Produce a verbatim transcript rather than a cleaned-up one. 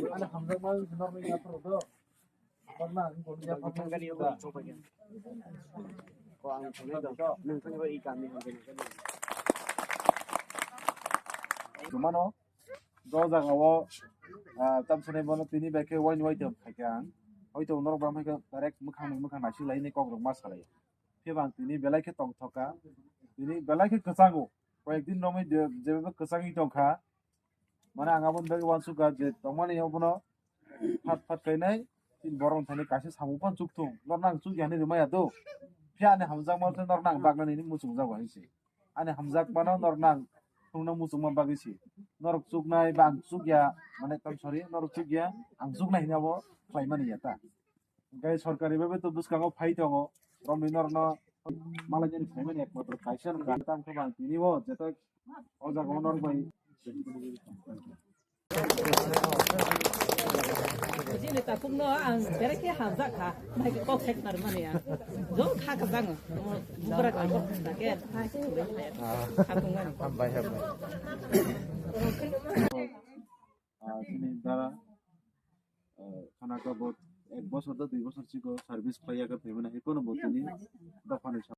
Ani hamjakma norokni yapharo do. Norna ang koni yapharo. Tumano, do jaga o, ah, tamsani bono tini bai khe wai wai tong khaikha ang. Hoi tong norok bam khe direct mwkhang ni mwkhang naisik lai ni kok rok ma salai. Phiya bang tini belai khe tongthok kha. Tini belai khe kwchango. Koyek din romwi je, jebe kwchangwi tong kha. Mane ang aboni bagwi uansuk kha je tongmani abono phat phat khainai tin borok thani kaisa samung phan chukthung. Norno ang chukya hinwi rwmaya do. Phiya ani hamjakma khe norno ang bagna nini muchungjago hinwi se. Ani hamjakmano norno ang thungna muchungma bagwi se. Norok chuknai ba ang chukya, mane, tam, sorry, norok chukya, ang chuknai hinwi abo khlaimani ya ta. Hingke sorkari bai to bwskango phai tongo, romwi norno malaini phaimani ekmatro kaisa no gari tam khe bang tini o jeto o jaga o norok bai. Chini tapukno ang berekhe hamjak kha, naikhe kok sek narmani ya. Jong kha kwchang, bubra kha kok sek khe, tapukmani. Hambai, hambai. Ah, chini dara, ah, khana ka bo ek bosor da dui bosor chiko service khlai ya khe phaimani hai kono bo tini dophani